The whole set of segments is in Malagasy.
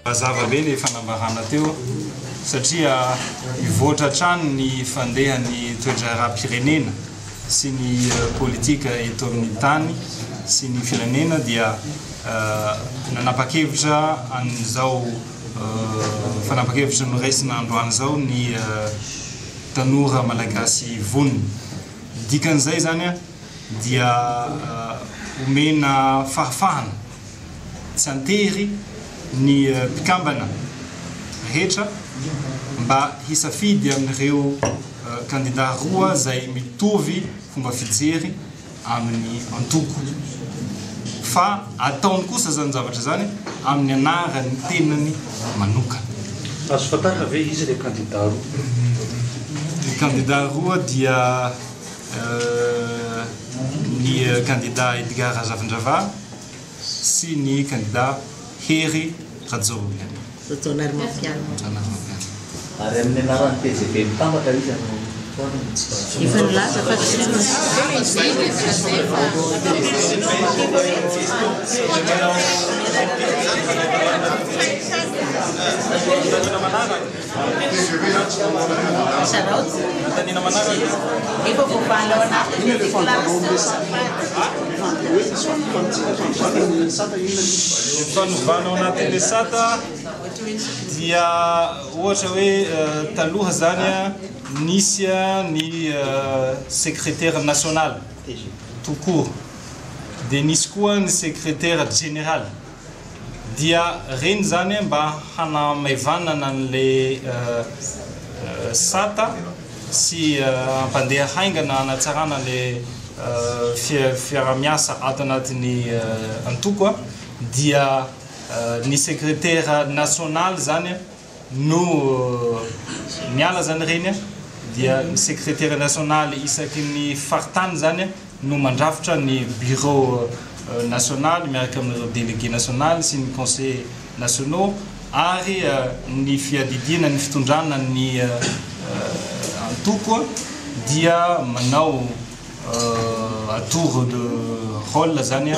Mazava be le fanambarana teo satria mivoatra hatrany ny fandehan'ny toe-draharaham-pirenena sy ny politika eto amin'ny tany sy ny firenena dia nanapa-kevitra an'izao fanapa-kevitra noraisina androany izao ny tanora malagasy vonona. Dikan'izay izany dia omena fahafahana Tsy an-tery ny mpikambana rehetra mba hisafidy amin'ireo kandida roa izay mitovy fomba fijery amin'ny antoko. Fa ataony kosa izany zavatra izany amin'ny anaran'ny tenany manokana. Azo fantarina ve iza ilay kandida roa? Ny kandida roa dia ny kandida Edgard Razafindravaha sy ny kandida Hery Rajaonarimampianina. Rajaonarimampianina. Ary amin'ny anaran'ny tgv mitambatra iza no tohanana? Efa nilaza fa tsy Efa voavaly ao anatin'ny déclaration Ny fanovana ao anatin'ilay sata dia ohatra hoe taloha zany nisy ny secrétaire national tout court dia nisy koa ny secrétaire général. Dia reny izany mba hanamaivanana an'ilay sata sy hampandeha haingana hanatsarana ilay fiaraha-miasa ato anatin'ny antoko dia ny sekretera nasionaly izany no miala izany ireny dia ny sekretera nasionaly isaky ny faritany izany no mandrafitra ny bureau nasionaly miaraka amin'ireo délégué nasionaly sy ny conseillers nationaux ary ny fiadidiana ny fitondrana ny antoko dia manao à tour de rôle zany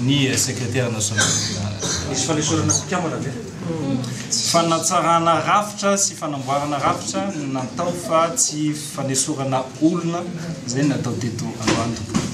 ny secrétaire national. Nisy fanesorana mpikambana ve? Fanatsarana rafitra sy fanamboarana rafitra no natao fa tsy fanesorana olona izay natao teto androany tompoko.